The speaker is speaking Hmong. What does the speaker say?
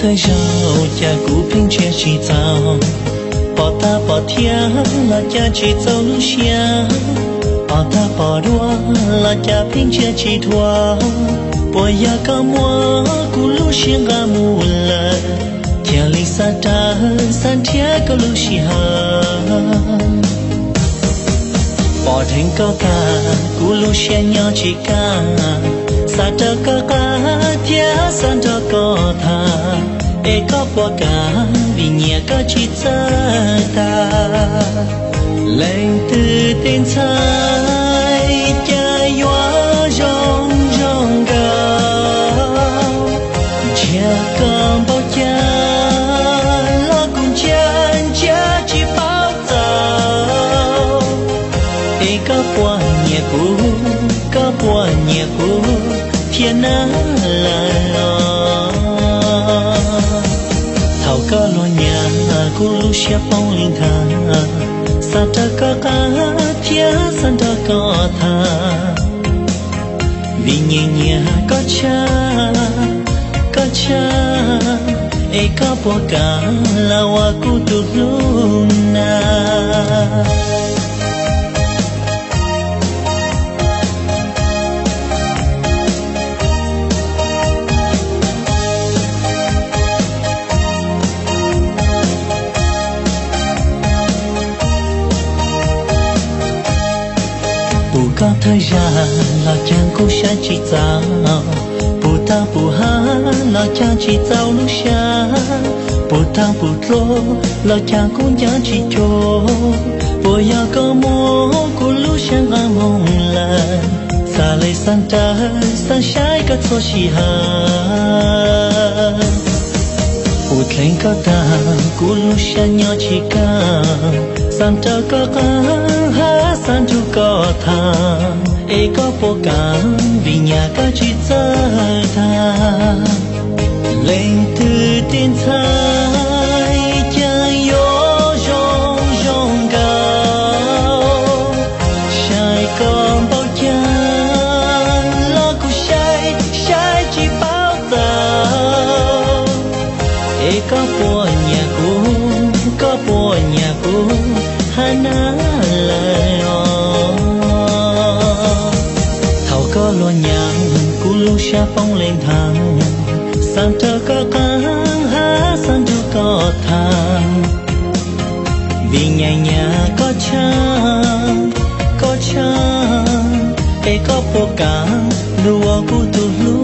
Tej zaum cas kuv pheej ntsia tsis txaus, pom tag pom thiab los cas tsis txaus lub siab, pom tag pom dua los cas pheej ntsia tsis dhau. Puas yog koj muab kuv lub siab nqa mus lawm, cia li xa rawv xa nrhiav koj lub sij hawm. Pom dheev koj tag kuv lub siab nyob tsis kaj, xa rau koj qab thiab xav nrog koj tham, es koj puas kam vim nyiam koj tsis txawj tag. Leej twg tej ntxhais cas yuav zoo zoo nkaus, nrhiav koj npaum cas los kuv ntsia ntsia tsis paub txaus. Es koj puas nyiam kuv, koj puas nyiam kuv thiab na lawm os? Thaum koj luag nyiam kuv lub siab poob li nthav, xav rau koj qab thiab xav nrog koj tham, vim nyiam nyiam koj tshaj, koj tshaj, es koj puas kam los ua kuv tus hlub na? Pum koj thawj zaug los cas kuv saib tsis txaus, pum tag pum hab los cas tsis txaus lub siab, pum tag pum dlua los cas kuv nco tsis cuag. Puas yog koj muab kuv lub siab nqa mus lawm, xav li xav rawv xav saib koj txhua sij hawm. Pum dheev koj tag kuv lub siab nyob tsis kaj, xav nrog koj qab hab xav nrug koj tham, es koj puas kam vim nyiam koj tsis txawj tag. Leej twg tej ntxhais cas yuav zoo zoo nkaus, saib koj npaum cas los kuv saib saib tsis paub txaus. Es koj puas nyiam kuv, koj puas nyiam kuv hab na lawm os? Thaum koj luag nyiam kuv lub siab poob li nthav, xav rau koj qab hab xav nrug koj tham, vim nyiam nyiam koj tshaj, koj tshaj, es koj puas kam los ua kuv tus hlub